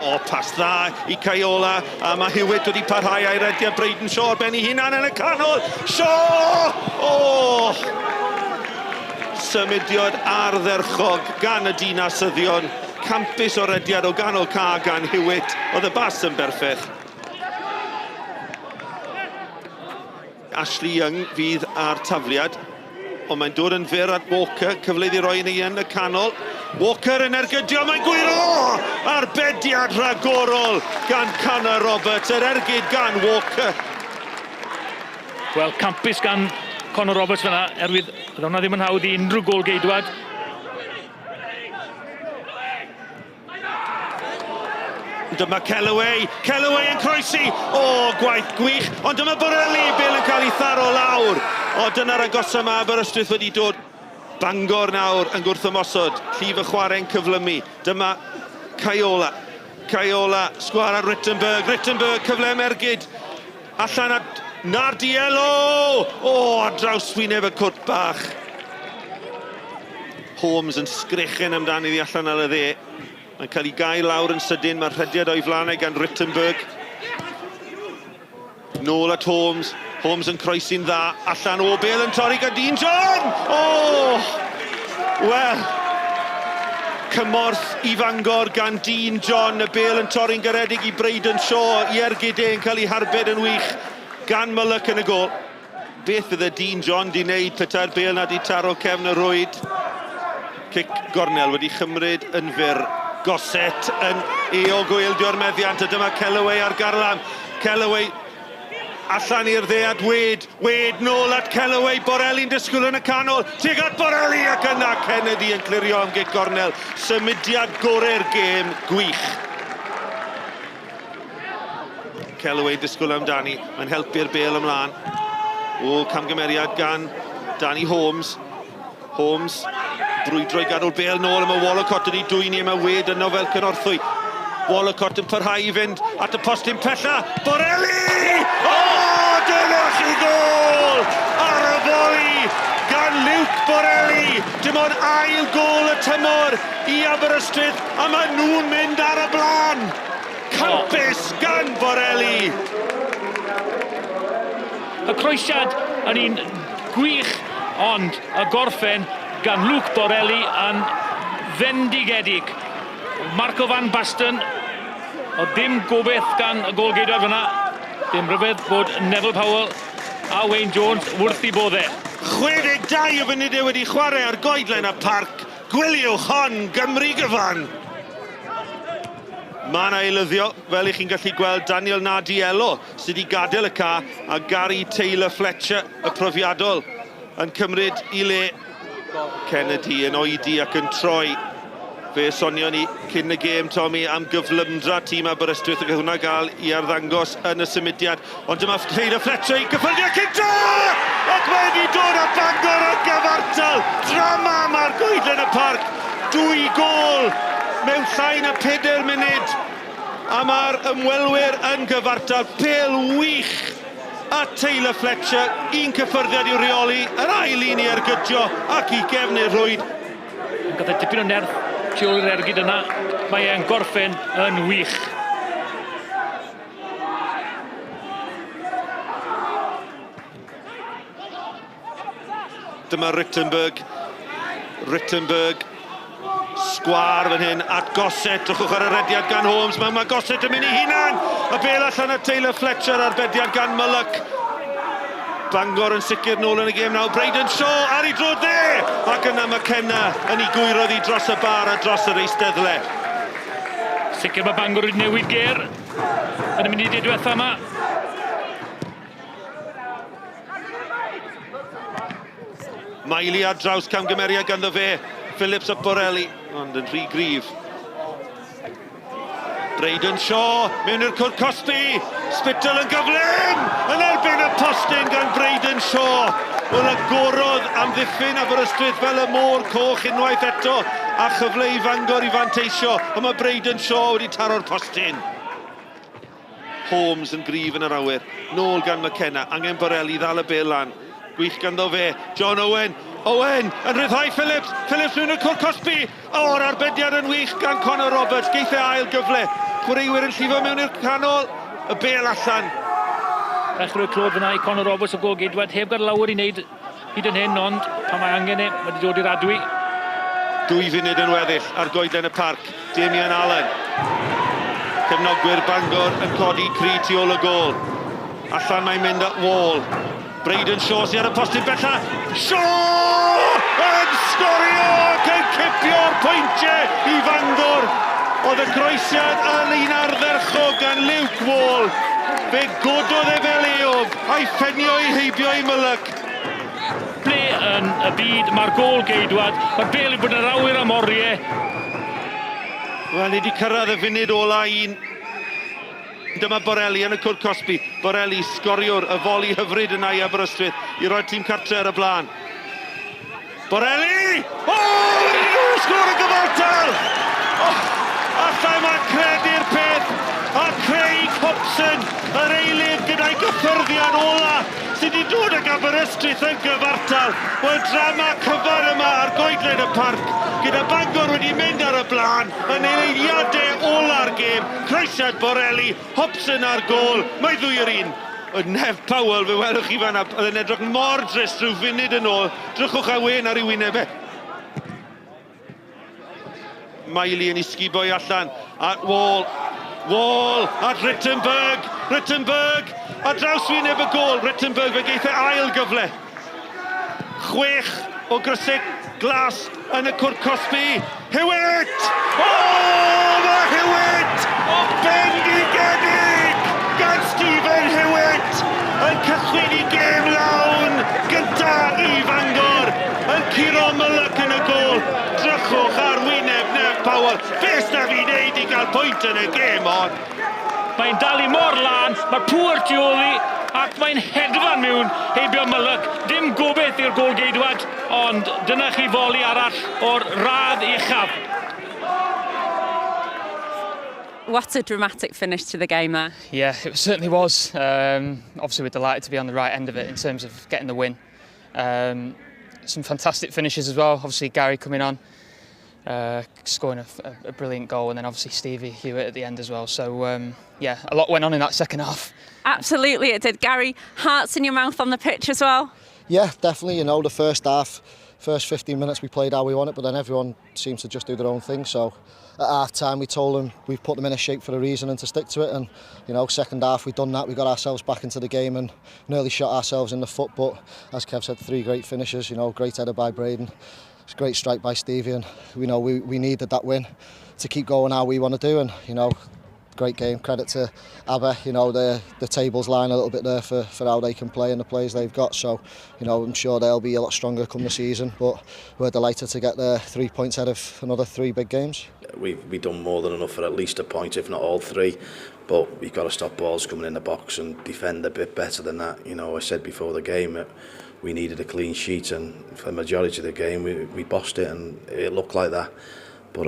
O, pas dda i Caiola, a mae Hewitt wedi parhau a'i rediad Brayden Shaw ar ben ei hunan yn y canol. Shaw! O! Symudiad ardderchog gan y dinasyddion. Campus o rediad o ganol ca gan Hewitt. Oedd y bas yn berffeth. Ashley Young fydd ar tafliad, ond mae'n dod yn fyr at Walker, cyfle iddi roi yn ei yn y canol. Walker yn ergydio, mae'n gwyro! Arbediad rhagorol gan Connor Roberts, yr ergyd gan Walker. Wel, campus gan Connor Roberts fyna, erwydd oedd hwnna ddim yn hawdd i unrhyw gol geidwad. Dyma Kellaway, Kellaway yn croesi, o, gwaith gwych, ond dyma Borelli, bel yn cael ei tharo lawr. O, dyna'r agosa mae Aberystwyth wedi dod. Bangor nawr yn gwrthymosod, llif y chwarae'n cyflymu. Dyma Caiola, Caiola, sgwar ar Rittenberg, Rittenberg, cyfle am ergyd. Allan at Nardiello! O, ar draws wyneb y cwrt bach. Holmes yn sgrechen amdani ddi allan ar y dde. Mae'n cael ei gael lawr yn sydyn, mae'r rhediad o'i flanau gan Rittenberg. Nôl at Holmes, Holmes yn croesi'n dda, allan o bel yn torri gan Dean John! O! Wel, cymorth i Fangor gan Dean John, y bel yn torri'n garedig i Brayden Shaw, i ergyd e yn cael ei harbed yn wych gan Mullock yn y gol. Beth fydde Dean John di wneud petai'r bel na di taro cefn y rwyd? Cic gornel wedi chymryd yn fyr. Gossett yn eog o ildio'r meddiant a dyma Kellaway ar garlam. Kellaway allan i'r dde at Wade. Wade nôl at Kellaway. Borelli'n disgwyl yn y canol. Tuag at Borelli ac yna Kennedy yn clirio am gic gornel. Symudiad gorau'r gêm, gwych. Kellaway disgwyl amdani, mae'n helpu'r bel ymlaen. O, camgymeriad gan Danny Holmes. Holmes, brwydro i gadw'r bel nôl, mae Wallacott yn ei dwyni, mae Wade yno fel cynorthwy. Wallacott yn parhau i fynd at y postyn pella. Borelli! O, dyna chi gôl! Ar y foli gan Luke Borelli. Dim ond ail gôl y tymor i Aberystwyth, a maen nhw'n mynd ar y blaen. Campus gan Borelli! Y croesiad yn un gwych, ond y gorffen gan Luke Borelli yn fendigedig. Marco van Basten, o dim gobeith gan y golgeidwad fyna. Dim rhyfedd bod Neville Powell a Wayne Jones wrth i bodde. 62 o funudau wedi chwarae ar goedlen y parc. Gwyliwch hon, Gymru gyfan! Mae yna eilyddio, fel i chi'n gallu gweld, Daniel Nardiello sydd wedi gadael y ca a Gary Taylor Fletcher, y profiadol, yn cymryd i le. Kennedy yn oedi ac yn troi. Fe sonion ni cyn y gêm, Tommy, am gyflymdra tîm Aberystwyth ac hwnna gael i arddangos yn y symudiad. Ond dyma Taylor Fletcher i gyffyrddiad cynta! Ac mae wedi dod â Bangor ar gyfartal! Drama mae'r goedlen y parc! Dwy gôl mewn llai na 4 munud. A mae'r ymwelwyr yn gyfartal. Pêl wych a Taylor Fletcher, un cyffyrddiad i'w reoli, yr ail un i ergydio ac i gefnu'r rhwyd. Yn gael dipyn o nerth tu ôl i'r ergyd yna, mae e'n gorffen yn wych. Dyma Rittenberg. Rittenberg. Sgwar fan hyn at Gossett. Drychwch ar y rediad gan Holmes. Mae, mae Gossett yn mynd i hunan. Y bel allan at Taylor Fletcher. Arbediad gan Mullock. Bangor yn sicr nôl yn y gêm nawr. Brayden Shaw ar ei dro dde! Ac yna McKenna yn ei gwyro ddi dros y bar a dros yr eisteddle. Sicr mae Bangor wedi newid ger yn y munudau diwetha yma. Miley ar draws camgymeriad ganddo fe. Phillips a Borelli, ond yn rhy gryf. Brayden Shaw mewn i'r cwrt cosbi. Spittle yn gyflym! Yn erbyn y postyn gan Brayden Shaw. Wel, agorodd amddiffyn Aberystwyth fel y môr coch unwaith eto a chyfle i Fangor i fanteisio, ond mae Brayden Shaw wedi taro'r postyn. Holmes yn gryf yn yr awyr. Nôl gan McKenna. Angen Borelli ddal y bel lan. Gwych ganddo fe. John Owen. Owen yn rhyddhau Phillips. Phillips mewn i'r cwrt cosbi. O'r arbediad yn wych gan Conor Roberts. Geith e ail gyfle. Chwaraewyr yn llifo mewn i'r canol. Y bêl allan. Dechrau clod fyna i Conor Roberts o gôl geidwad. Heb gael lawer i wneud hyd yn hyn, ond pan mae angen e, mae wedi dod i'r adwy. 2 funud yn weddill ar goedlen y parc. Damian Allen. Cefnogwyr Bangor yn codi cri tu ôl y gôl. Allan mae'n mynd at Wall. Brayden Shaw sydd ar y postyn bella. Shaw! Yn sgorio ac yn cipio'r pwyntiau i Fangor. Oedd y croesiad yn un ardderchog gan Luke Wall. Fe gododd e fel eog a'i phenio i heibio i Mullock. Ble yn y byd mae'r gôl geidwad, mae'r bêl wedi bod yn yr awyr am oriau. Wel, ni wedi cyrraedd y funud ola un. Dyma Borelli yn y cwrt cosbi. Borelli, sgoriwr, y foli hyfryd yna i Aberystwyth i roi'r tîm cartre ar y blaen. Borelli! O! Oh, sgôr y gyfartal! Oh, allai mae'n credu'r peth! A Craig Hobson, yr eilydd gyda'i gyffyrddiad ola, sydd wedi dod ag Aberystwyth yn gyfartal. Wel, drama cyfan yma ar goedlen y parc, gyda Bangor wedi mynd ar y blaen yn eiliadau ola'r gêm. Croesiad Borelli, Hobson ar gôl, mae ddwy yr un. Nev Powell, fe welwch chi fan'na, oedd e'n edrych mor drist rhyw funud yn ôl. Drychwch ar wên ar ei wyneb e. Miley yn ei sgubo i allan at Wall. Wall at Rittenberg. Rittenberg ar draws wyneb y gôl. Rittenberg fe geith e ail gyfle. 6 o grysau glas yn y cwrt cosbi. Hewitt! O, mae Hewitt! Bendigedig gan Stephen Hewitt yn cychwyn i gêm lawn gynta i Fangor yn curo Mullock yn y gôl. Drychwch ar wyneb Nev Powell. Beth na fi wneud i gael pwynt yn y gêm hon? Mae'n dal i mor lân, mae'r pŵer tu ôl i, ac mae'n hedfan mewn heibio Mullock. Dim gobeith i'r gôl geidwad, ond dyna chi foli arall o'r radd uchaf. What a dramatic finish to the game there. Yeah, it certainly was. Obviously, we're delighted to be on the right end of it in terms of getting the win. Some fantastic finishes as well. Obviously, Gary coming on, scoring a brilliant goal, and then obviously Stevie Hewitt at the end as well. So, yeah, a lot went on in that second half. Absolutely, it did. Gary, hearts in your mouth on the pitch as well? Yeah, definitely. You know, the first half, first 15 minutes we played how we want it, but then everyone seems to just do their own thing. So at half time we told them we've put them in a shape for a reason and to stick to it. And, you know, second half we've done that. We got ourselves back into the game and nearly shot ourselves in the foot. But as Kev said, 3 great finishes, you know, great header by Braden, it's a great strike by Stevie, and we know we needed that win to keep going how we want to do. And, you know, great game. Credit to Aber, you know, the tables line a little bit there for how they can play and the players they've got. So, you know, I'm sure they'll be a lot stronger come the season, but we're delighted to get the 3 points out of another 3 big games. We've done more than enough for at least a point, if not all 3, but we've got to stop balls coming in the box and defend a bit better than that. You know, I said before the game that we needed a clean sheet, and for the majority of the game we bossed it and it looked like that. But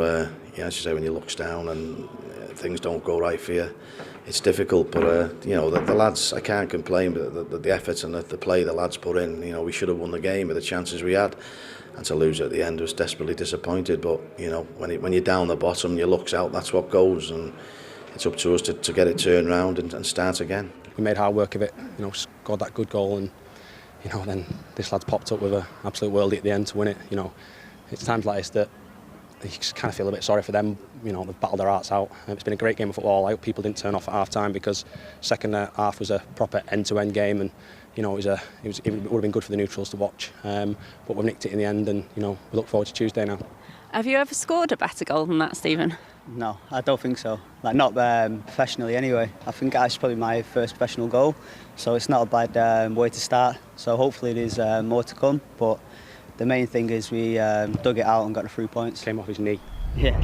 yeah, as you say, when you looks down and things don't go right for you, it's difficult. But you know, the lads, I can't complain, but the effort and the play the lads put in, you know, we should have won the game with the chances we had, and to lose at the end was desperately disappointed. But you know, when you're down the bottom, your luck's out, that's what goes, and it's up to us to get it turned round and start again. We made hard work of it, you know, scored that good goal, and you know, then this lad's popped up with an absolute worldie at the end to win it. You know, it's times like this that you just kind of feel a bit sorry for them. You know, they've battled their hearts out. It's been a great game of football. I hope people didn't turn off at half time, because second half was a proper end-to-end game, and you know, it would have been good for the neutrals to watch. But we've nicked it in the end, and you know, we look forward to Tuesday now. Have you ever scored a better goal than that, Stephen? No, I don't think so. Like, not professionally anyway. I think that's probably my first professional goal, so it's not a bad way to start. So hopefully there's more to come, but the main thing is we dug it out and got the 3 points. Came off his knee. Yeah.